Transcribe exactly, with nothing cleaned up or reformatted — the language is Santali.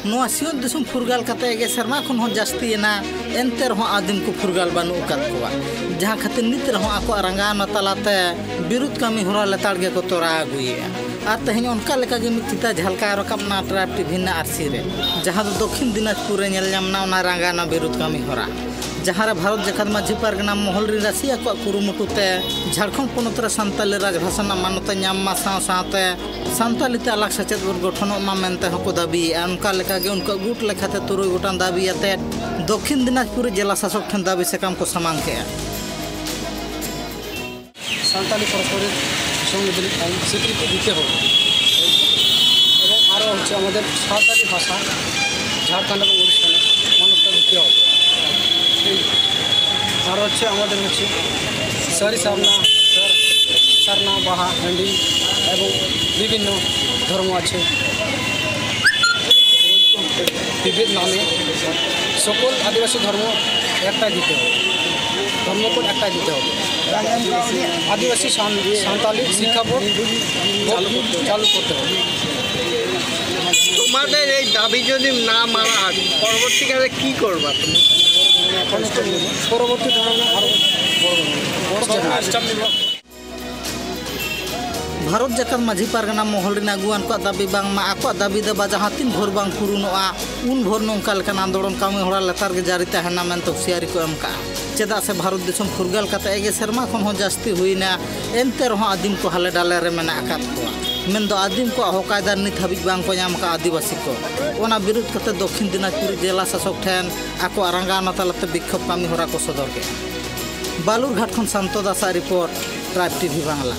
ᱱᱚᱣᱟ ᱥᱤᱧᱚᱛ ᱫᱤᱥᱚᱢ ᱯᱷᱩᱨᱜᱟᱹᱞ ᱠᱟᱛᱮ ᱜᱮ ᱥᱮᱨᱢᱟ ᱠᱷᱚᱱ ᱦᱚᱸ ᱡᱟᱹᱥᱛᱤᱭᱮᱱᱟ, ᱮᱱᱛᱮ ᱨᱮᱦᱚᱸ ᱟᱹᱫᱤᱢ ᱠᱚ ᱯᱷᱩᱨᱜᱟᱹᱞ ᱵᱟᱹᱱᱩᱜ ᱟᱠᱟᱫ ᱠᱚᱣᱟ, ᱡᱟᱦᱟᱸ ᱠᱷᱟᱹᱛᱤᱨ ᱱᱤᱛ ᱨᱮᱦᱚᱸ ᱟᱠᱚᱣᱟᱜ ᱨᱟᱸᱜᱟᱣᱱᱟ ᱛᱟᱞᱟᱛᱮ ᱵᱤᱨᱩᱫᱷ ᱠᱟᱹᱢᱤ ᱦᱚᱨᱟ ᱞᱮᱛᱟᱲ ᱜᱮᱠᱚ ᱛᱚᱨᱟᱣ ᱟᱹᱜᱩᱭᱮᱫᱼᱟ᱾ ᱟᱨ ᱛᱮᱦᱮᱧ ᱚᱱᱠᱟ ᱞᱮᱠᱟᱜᱮ ᱢᱤᱫ ᱪᱤᱛᱟᱹ ᱡᱷᱟᱞᱠᱟᱣ ᱨᱟᱠᱟᱵ ᱮᱱᱟ ᱴᱨᱟᱭᱤᱵᱽ ᱴᱤᱵᱷᱤ ᱨᱮᱱᱟᱜ ᱟᱹᱨᱥᱤ ᱨᱮ, ᱡᱟᱦᱟᱸ ᱫᱚ ᱫᱚᱠᱠᱷᱤᱱ ᱫᱤᱱᱟᱡᱽᱯᱩᱨ ᱨᱮ ᱧᱮᱞ ᱧᱟᱢ ᱮᱱᱟ ᱚᱱᱟ ᱨᱟᱸᱜᱟᱣᱱᱟ ᱵᱤᱨᱩᱫᱷ ᱠᱟᱹᱢᱤ ᱦᱚᱨᱟ, ᱡᱟᱦᱟᱸ ᱨᱮ ᱵᱷᱟᱨᱚᱛ ᱡᱟᱠᱟᱛ ᱢᱟᱹᱡᱷᱤ ᱯᱟᱨᱜᱟᱱᱟ ᱢᱚᱦᱚᱞ ᱨᱤᱱ ᱨᱟᱹᱥᱤᱭᱟ ᱠᱚᱣᱟᱜ ᱠᱩᱨᱩᱢᱩᱴᱩ ᱛᱮ ᱡᱷᱟᱲᱠᱷᱚᱸᱰ ᱯᱚᱱᱚᱛ ᱨᱮ ᱥᱟᱱᱛᱟᱞᱤ ᱨᱟᱡᱽᱵᱷᱟᱥᱟ ᱨᱮᱱᱟᱜ ᱢᱟᱱᱚᱛ ᱮ ᱧᱟᱢ ᱢᱟ, ᱥᱟᱶ ᱥᱟᱶᱛᱮ ᱥᱟᱱᱛᱟᱞᱤ ᱛᱮ ᱟᱞᱟᱜᱽ ᱥᱮᱪᱮᱫ ᱵᱳᱨᱰ ᱜᱚᱴᱷᱚᱱᱚᱜ ᱢᱟ ᱢᱮᱱᱛᱮ ᱦᱚᱸᱠᱚ ᱫᱟᱹᱵᱤᱭᱮᱫᱼᱟ᱾ ᱚᱱᱠᱟ ᱞᱮᱠᱟᱜᱮ ᱩᱱᱠᱩᱣᱟᱜ ᱜᱩᱴ ᱞᱮᱠᱟᱛᱮ ᱛᱩᱨᱩᱭ ᱜᱚᱴᱟᱝ ᱫᱟᱹᱵᱤ ᱟᱛᱮᱫ ᱫᱚᱠᱠᱷᱤᱱ ᱫᱤᱱᱟᱡᱽᱯᱩᱨ ᱨᱮ ᱡᱮᱞᱟ ᱥᱟᱥᱚᱠ ᱴᱷᱮᱱ ᱫᱟᱹᱵᱤ ᱥᱟᱠᱟᱢ ᱠᱚ ᱥᱟᱢᱟᱝ ᱠᱮᱫᱼᱟ᱾ ᱥᱟᱱᱛᱟᱞᱤ ᱯᱟᱨᱚᱥᱯᱚᱨᱤᱠ ᱥᱚᱝᱵᱤᱫᱷᱟᱱᱤᱠ ᱟᱹᱭᱤᱱ স্বীকৃতি দিতে হবে এবং আরও হচ্ছে আমাদের সাঁওতালি ভাষা ঝাড়খণ্ড এবং উড়িষ্যা মান্যতা দিতে হবে। এই আর হচ্ছে আমাদের হচ্ছে সারি সারনা, সার-, সারনা, বাহা, হান্ডি এবং বিভিন্ন ধর্ম আছে। বিভেদ নামে সকল আদিবাসী ধর্ম একটাই দিতে হবে, ধর্মকোড একটাই দিতে হবে। আদিবাসী সান-, সাঁওতালি শিক্ষা বোর্ড চালু করতে হবে। তোমাদের এই দাবি যদি না মানা হয়, পরবর্তীকালে কি করবা তুমি? পরবর্তী ধরনের আরো বড় বড় ᱵᱷᱟᱨᱚᱛ ᱡᱟᱠᱟᱛ ᱢᱟᱹᱡᱷᱤ ᱯᱟᱨᱜᱟᱱᱟ ᱢᱚᱦᱚᱞ ᱨᱤᱱ ᱟᱹᱜᱩᱣᱟᱱ ᱠᱚᱣᱟᱜ ᱫᱟᱹᱵᱤ ᱵᱟᱝᱢᱟ ᱟᱠᱚᱣᱟᱜ ᱫᱟᱹᱵᱤ ᱫᱟᱵᱟ ᱡᱟᱦᱟᱸ ᱛᱤᱱ ᱵᱷᱳᱨ ᱵᱟᱝ ᱯᱩᱨᱩᱱᱚᱜᱼᱟ, ᱩᱱ ᱵᱷᱳᱨ ᱱᱚᱝᱠᱟ ᱞᱮᱠᱟᱱ ᱟᱱᱫᱳᱲᱚᱱ ᱠᱟᱹᱢᱤ ᱦᱚᱨᱟ ᱞᱮᱛᱟᱲ ᱜᱮ ᱡᱟᱹᱨᱤ ᱛᱟᱦᱮᱱᱟ ᱢᱮᱱᱛᱮ ᱦᱩᱸᱥᱤᱭᱟᱨᱤ ᱠᱚ ᱮᱢ ᱠᱟᱜᱼᱟ᱾ ᱪᱮᱫᱟᱜ ᱥᱮ ᱵᱷᱟᱨᱚᱛ ᱫᱤᱥᱚᱢ ᱯᱷᱩᱨᱜᱟᱹᱞ ᱠᱟᱛᱮ ᱜᱮ ᱥᱮᱨᱢᱟ ᱠᱷᱚᱱ ᱦᱚᱸ ᱡᱟᱹᱥᱛᱤ ᱦᱩᱭᱱᱟ, ᱮᱱᱛᱮ ᱨᱮᱦᱚᱸ ᱟᱹᱫᱤᱢ ᱠᱚ ᱦᱟᱞᱮ ᱰᱟᱞᱮ ᱨᱮ ᱢᱮᱱᱟᱜ ᱟᱠᱟᱫ ᱠᱚᱣᱟ᱾ ᱢᱮᱱᱫᱚ ᱟᱹᱫᱤᱢ ᱠᱚᱣᱟᱜ ᱦᱚᱠ ᱟᱭᱫᱟᱨ ᱱᱤᱛ ᱦᱟᱹᱵᱤᱡ ᱵᱟᱝ ᱠᱚ ᱧᱟᱢ ᱟᱠᱟᱫ ᱟᱹᱫᱤᱵᱟᱹᱥᱤ ᱠᱚ᱾ ᱚᱱᱟ ᱵᱤᱨᱩᱫᱷ ᱠᱟᱛᱮ ᱫᱚᱠᱠᱷᱤᱱ ᱫᱤᱱᱟᱡᱽᱯᱩᱨ ᱡᱮᱞᱟ ᱥᱟᱥᱚᱠ ᱴᱷᱮᱱ ᱟᱠᱚᱣᱟᱜ ᱨᱟᱸᱜᱟᱣᱱᱟ ᱛᱟᱞᱟᱛᱮ ᱵᱤᱠᱠᱷᱳᱵᱷ ᱠᱟᱹᱢᱤ ᱦᱚᱨᱟ ᱠᱚ ᱥᱚᱫᱚᱨ ᱠᱮᱫᱼᱟ᱾ ᱵᱟᱞᱩᱨᱜᱷᱟᱴ ᱠᱷᱚᱱ ᱥᱟᱱᱛᱚ ᱫᱟᱥᱟᱜ ᱨᱤᱯᱳᱨᱴ, ᱴᱨᱟᱭᱤᱵᱽ ᱴᱤᱵᱷᱤ ᱵᱟᱝᱞᱟ᱾